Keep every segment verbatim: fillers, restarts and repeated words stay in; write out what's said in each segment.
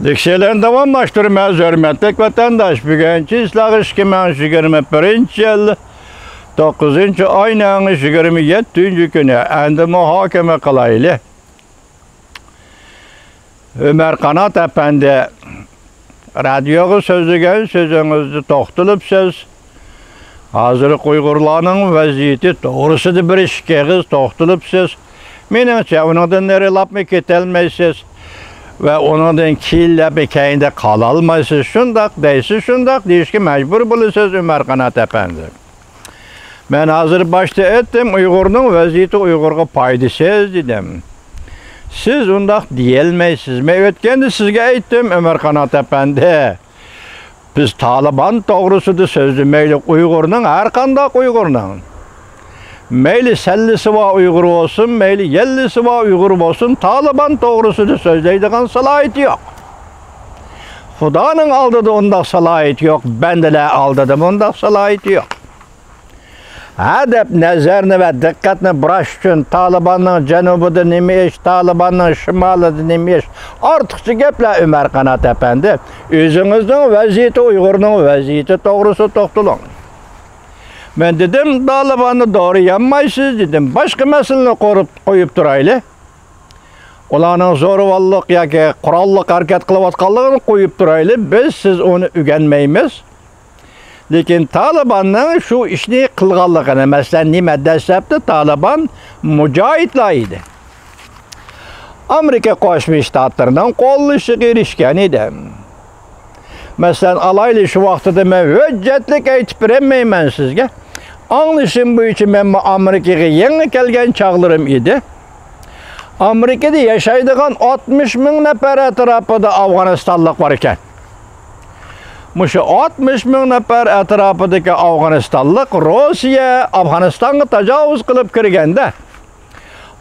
تېكىستلەرنى داۋاملاشتۇرىمىز، ھۆرمەتلىك ۋەتەنداش. بۈگۈن چىسلاغ ئىككى مىڭ يىگىرمە بىرىنچى يىل، توققۇزىنچى ئاينىڭ يىگىرمە يەتتىنچى كۈنى. ئەمدى مۇھاكىمە قىلايلى. ئۆمەر قانات ئەپەندى، رادىيوغا سۆزلىگەن سۆزىڭىزدە توختىلىپسىز. ھازىرقى ئۇيغۇرلارنىڭ ۋەزىيىتى توغرىسىدا بىر ئىككى ئېغىز توختىلىپسىز. مېنىڭچە، ئۇنىڭدىن نېرىلاپمۇ كېتەلمەيسىز ۋە ئۇنىڭدىن كېيىنلەپمۇ كەينىدە قالالمايسىز. شۇنداق دەيسىز، شۇنداق دېيىشكە مەجبۇر بولىسىز، ئۆمەر قانات ئەپەندى. مەن ھازىر باشتا ئېيتتىم، ئۇيغۇرنىڭ ۋەزىيىتى ئۇيغۇرغا پايدىسىز دېدىم. سىز ئۇنداق دېيەلمەيسىز. مەن ئۆتكەندە سىزگە ئېيتتىم، ئۆمەر قانات ئەپەندى. بىز تالىبان توغرىسىدا سۆزلىمەيلى، ئۇيغۇرنىڭ، ھەر قانداق ئۇيغۇرنىڭ، مەيلى سەللىسى بار ئۇيغۇر بولسۇن، مەيلى يەللىسى بار ئۇيغۇر بولسۇن، تالىبان توغرىسىدا سۆزلەيدىغان سالاھىيىتى يوق. خۇدانىڭ ئالدىدا ئۇنداق سالاھىيىتى يوق، بەندىلەر ئالدىدا ئۇنداق سالاھىيىتى يوق. ھە دەپ نەزەرنى ۋە دىققەتنى بۇراش ئۈچۈن تالىباننىڭ جەنۇبىدا نېمە ئىش، تالىباننىڭ شىمالىدا نېمە ئىش، ئارتۇقچە گەپلەر، ئۆمەر قانات ئەپەندى. ئۆزىڭىزنىڭ ۋەزىيىتى، ئۇيغۇرنىڭ ۋەزىيىتى توغرىسىدا توختىلىڭ. مەن دېدىم، تالىباننى دورىيالمايسىز دېدىم. باشقا مەسىلىنى قورۇپ قويۇپ تۇرايلى. ئۇلارنىڭ زورىۋاللىق ياكى قوراللىق ھەرىكەت قىلىۋاتقانلىقىنى قويۇپ تۇرايلى. بىز، سىز ئۇنى ئۆگەنمەيمىز. لېكىن تالىباننىڭ شۇ ئىشنى قىلغانلىقىنى، مەسىلەن، نېمە، دەسلەپتە تالىبان مۇجاھىدلار ئىدى. ئامېرىكا قوشما شتاتلىرىنىڭ قوللىشىغا ئېرىشكەن ئىدى. مەسىلەن، ئالايلى، شۇ ۋاقتىدا مەن ھۆججەتلىك ئېيتىپ بېرەلمەيمەن سىزگە. ئاڭلىشىم بويىچە مەنمۇ ئامېرىكىغا يېڭى كەلگەن چاغلىرىم ئىدى. ئامېرىكىدا ياشايدىغان ئاتمىش مىڭ نەپەر ئەتراپىدا ئافغانىستانلىق بار ئىكەن. مۇشۇ ئاتمىش مىڭ نەپەر ئەتراپىدىكى ئافغانىستانلىق روسىيە ئافغانىستانغا تاجاۋۇز قىلىپ كىرگەندە،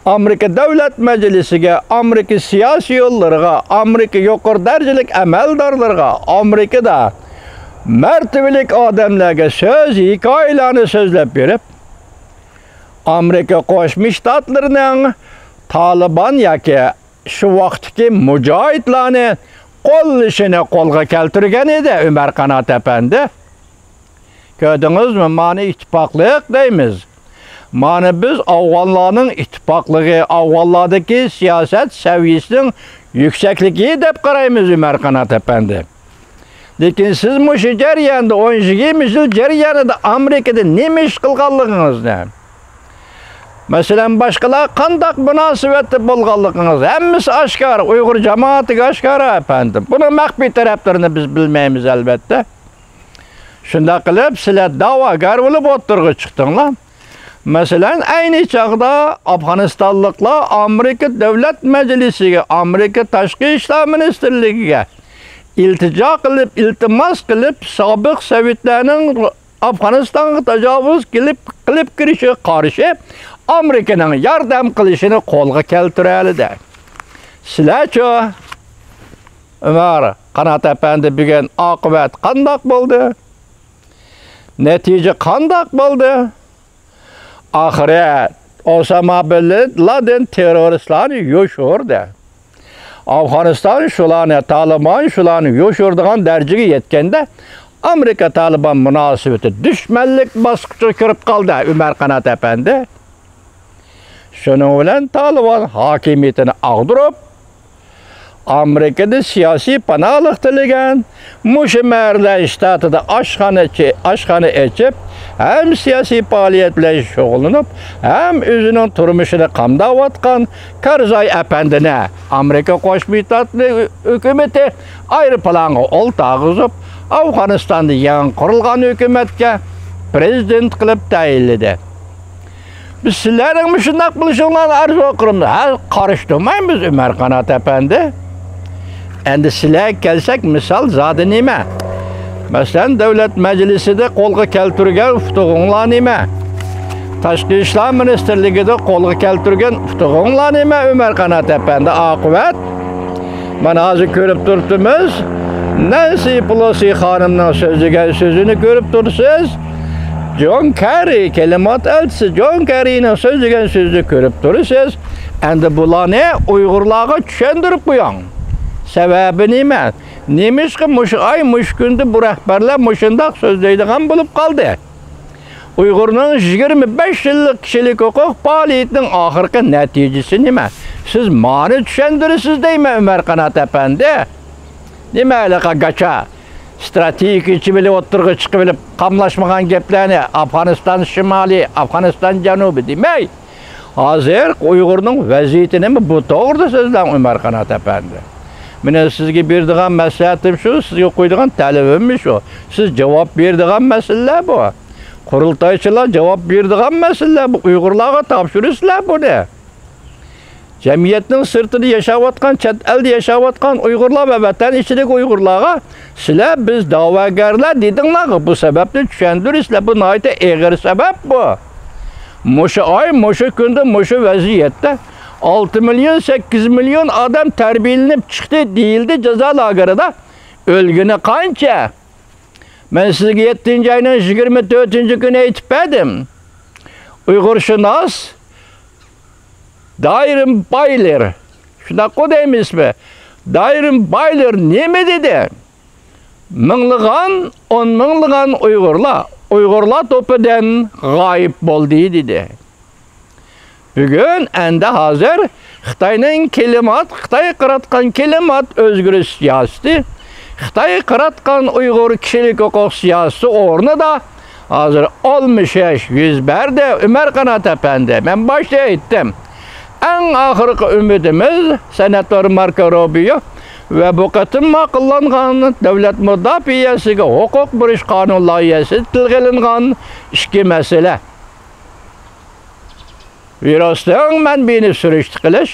ئامېرىكا دۆلەت مەجلىسىگە، ئامېرىكا سىياسىيونلىرىغا، ئامېرىكا يۇقىرى دەرىجىلىك ئەمەلدارلىرىغا، ئامېرىكىدا مەرتىۋىلىك ئادەملەرگە سۆز، ھېكايىلەرنى سۆزلەپ بېرىپ، ئامېرىكا قوشما شتاتلىرىنىڭ تالىبان ياكى شۇ ۋاقىتتىكى مۇجاھىدلارنى قوللىشىنى قولغا كەلتۈرگەن ئىدى ئۆمەر قانات ئەپەندى. كۆردىڭىزمۇ؟ مانا ئىتتىپاقلىق دەيمىز. مانا بىز ئافغانلارنىڭ ئىتتىپاقلىقى، ئافغانلاردىكى سىياسەت سەۋىيەسىنىڭ يۈكسەكلىكى دەپ قارايمىز، ئۆمەر قانات ئەپەندى. لېكىن سىز مۇشۇ جەرياندا، ئون يىگىرمە يىل جەريانىدا ئامېرىكىدا نېمە ئىش قىلغانلىقىڭىزنى، مەسىلەن، باشقىلار قانداق مۇناسىۋەتتە بولغانلىقىڭىز ھەممىسى ئاشكارا، ئۇيغۇر جامائىتىگە ئاشكارا، ئەپەندىم. بۇنىڭ مەخپىي تەرەپلىرىنى بىز بىلمەيمىز، ئەلۋەتتە. شۇنداق قىلىپ، سىلەر دەۋاگەر بولۇپ ئوتتۇرىغا چىقتىڭلار. مەسىلەن، ئەينى چاغدا ئافغانىستانلىقلار ئامېرىكا دۆلەت مەجلىسىگە، ئامېرىكا تاشقى ئىشلار مىنىستىرلىكىگە ئىلتىجا قىلىپ، ئىلتىماس قىلىپ، سابىق سوۋېتلارنىڭ ئافغانىستانغا تاجاۋۇز قىلىپ، قىلىپ كىرىشىگە قارشى ئامېرىكىنىڭ ياردەم قىلىشىنى قولغا كەلتۈرەلىدى. سىلەرچۇ، ئۆمەر قانات ئەپەندى، بۈگۈن ئاقىۋەت قانداق بولدى؟ نەتىجە قانداق بولدى؟ ئاخىرى ئوساما بىن لادېن تېررورىستلارنى يوشۇردى. ئافغانىستان شۇلارنى، تالىبان شۇلارنى يوشۇرىدىغان دەرىجىگە يەتكەندە، ئامېرىكا تالىبان مۇناسىۋىتى دۈشمەنلىك باسقۇچىغا كىرىپ قالدى، ئۆمەر قانات ئەپەندى. شۇنىڭ بىلەن تالىبان ھاكىمىيىتىنى ئاغدۇرۇپ، ئامېرىكىدا سىياسىي پاناھلىق تىلىگەن، مۇشۇ مەرىلەن شتاتىدا ئاشخانا چې-، ئاشخانا ئېچىپ، ھەم سىياسىي پائالىيەت بىلەن شۇغۇللىنىپ، ھەم ئۆزىنىڭ تۇرمۇشىنى قامداۋاتقان كارزاي ئەپەندىنى ئامېرىكا قوشما شتاتلىرى ھۆكۈمىتى ئايروپىلانغا ئولتۇرغۇزۇپ، ئافغانىستاندا يېڭى قۇرۇلغان ھۆكۈمەتكە پىرېزىدېنت قىلىپ تەيىنلىدى. بىز سىلەرنىڭ مۇشۇنداق بولۇشۇڭلارنى ئارزۇ قىلىمىز. ھە، قارشى تۇرمايمىز، ئۆمەر قانات ئەپەندى. ئەمدى سىلەرگە كەلسەك، مىسال زادى نېمە؟ مەسىلەن، دۆلەت مەجلىسىدە قولغا كەلتۈرگەن ئۇتۇقۇڭلار نېمە؟ تاشقى ئىشلار مىنىستىرلىكىدە قولغا كەلتۈرگەن ئۇتۇقۇڭلار نېمە، ئۆمەر قانات ئەپەندى؟ ئاقىۋەت، مانا ھازىر كۆرۈپ تۇرۇپتىمىز. نەنسى پېلوسى خانىمنىڭ سۆزلىگەن سۆزىنى كۆرۈپ تۇرسىز. جون كېررى، كلىمات ئەلچىسى جون كېررىنىڭ سۆزلىگەن سۆزىنى كۆرۈپ تۇرسىز. ئەمدى بۇلارنى ئۇيغۇرلارغا چۈشەندۈرۈپ قويۇڭ. سەۋەبى نېمە؟ نېمىشقا مۇشۇ ئاي، مۇشۇ كۈندە بۇ رەھبەرلەر مۇشۇنداق سۆزلەيدىغان بولۇپ قالدى؟ ئۇيغۇرنىڭ يىگىرمە بەش يىللىق كىشىلىك ھوقۇق پائالىيىتىنىڭ ئاخىرقى نەتىجىسى نېمە؟ سىز مانى چۈشەندۈرىسىز دەيمەن، ئۆمەر قانات ئەپەندى. نېمە ھېلىقى گاچا، ستراتېگىيىچى بىلەن ئوتتۇرىغا چىقىۋېلىپ، قاملاشمىغان گەپلەرنى، ئافغانىستان شىمالى، ئافغانىستان جەنۇبى دېمەي، ھازىر ئۇيغۇرنىڭ ۋەزىيىتى نېمە، بۇ توغرىدا سۆزلەڭ، ئۆمەر قانات ئەپەندى. مېنىڭ سىزگە بېرىدىغان مەسلىھەتىم شۇ، سىزگە قويىدىغان تەلىپىم شۇ. سىز جاۋاب بېرىدىغان مەسىلىلەر بۇ. قۇرۇلتايچىلار جاۋاب بېرىدىغان مەسىلىلەر بۇ. ئۇيغۇرلارغا تاپشۇرىسىلەر بۇنى. جەمئىيەتنىڭ سىرتىدا ياشاۋاتقان، چەت ئەلدە ياشاۋاتقان ئۇيغۇرلار ۋە ۋەتەن ئىچىدىكى ئۇيغۇرلارغا، سىلەر بىز دەۋاگەرلەر دېدىڭلارغۇ، بۇ سەۋەبتىن چۈشەندۈرىسىلەر، بۇ ناھايىتى ئېغىر سەۋەب بۇ. مۇشۇ ئاي، مۇشۇ كۈندە، مۇشۇ ۋەزىيەتتە ئالتە مىليون، سەككىز مىليون ئادەم تەربىيەلىنىپ چىقتى دېيىلدى جازا لاگېرىدا. ئۆلگىنى قانچە؟ مەن سىزگە يەتتىنچى ئاينىڭ يىگىرمە تۆتىنچى كۈنى ئېيتىپ بەردىم. ئۇيغۇرشۇناس دايرېن بايلېر، شۇنداققۇ دەيمىز ئىسمى؟ دايرېن بايلېر نېمە دېدى؟ مىڭلىغان، ئون مىڭلىغان ئۇيغۇرلار ئۇيغۇرلار توپىدىن غايىب بولدى دېدى. بۈگۈن ئەندى ھازىر خىتاينىڭ كىلىمات، خىتاي قاراتقان كىلىمات ئۆزگىرىش سىياسىتى، خىتاي قاراتقان ئۇيغۇر كىشىلىك ھوقۇق سىياسىتى ئورنىدا ھازىر ئالمىشىش يۈز بەردى، ئۆمەر قانات ئەپەندى. مەن باشتا ئېيتتىم. ئەڭ ئاخىرقى ئۈمىدىمىز سېناتور ماركو روبىيو ۋە بۇ قېتىم ماقۇللانغان دۆلەت مۇداپىئەسىگە ھوقۇق بېرىش قانۇن لايىھەسىدە تىلغا ئېلىنغان ئىككى مەسىلە. ۋىرۇسنىڭ مەنبىيىنى سۈرۈشتە قىلىش،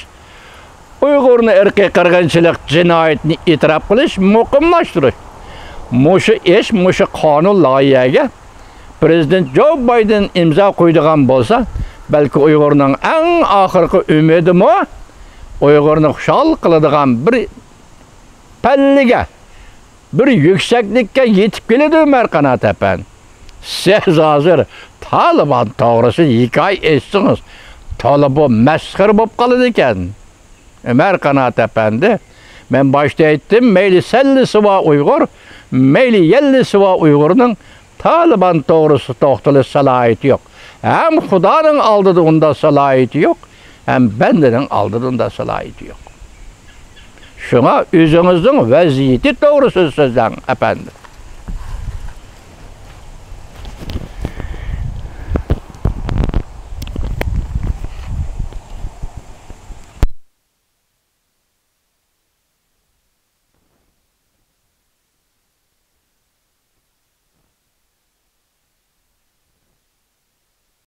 ئۇيغۇرنى ئىرقىي قىرغىنچىلىق جىنايىتىنى ئېتىراپ قىلىش، مۇقىملاشتۇرۇش. مۇشۇ ئىش، مۇشۇ قانۇن لايىھەگە پىرېزىدېنت جو بايدېن ئىمزا قويىدىغان بولسا، بەلكى ئۇيغۇرنىڭ ئەڭ ئاخىرقى ئۈمىدىمۇ ئۇيغۇرنى خۇشال قىلىدىغان بىر پەللىگە، بىر يۈكسەكلىككە يېتىپ كېلىدۇ، ئۆمەر قانات ئەپەندى. سىز ھازىر تالىبان توغرىسىدا ھېكايە ئېيتسىڭىز، تولا بۇ مەسخىرە بولۇپ قالىدىكەن. ئۆمەر قانات ئەپەندى، مەن باشتا ئېيتتىم، مەيلى سەللىسى بار ئۇيغۇر، مەيلى يەللىسى بار ئۇيغۇرنىڭ تالىبان توغرىسىدا توختىلىش سالاھىيىتى يوق. ھەم خۇدانىڭ ئالدىدا ئۇنداق سالاھىيىتى يوق، ھەم بەندىنىڭ ئالدىدا ئۇنداق سالاھىيىتى يوق. شۇڭا ئۆزىڭىزنىڭ ۋەزىيىتى توغرىسىدا سۆزلەڭ، ئەپەندىم.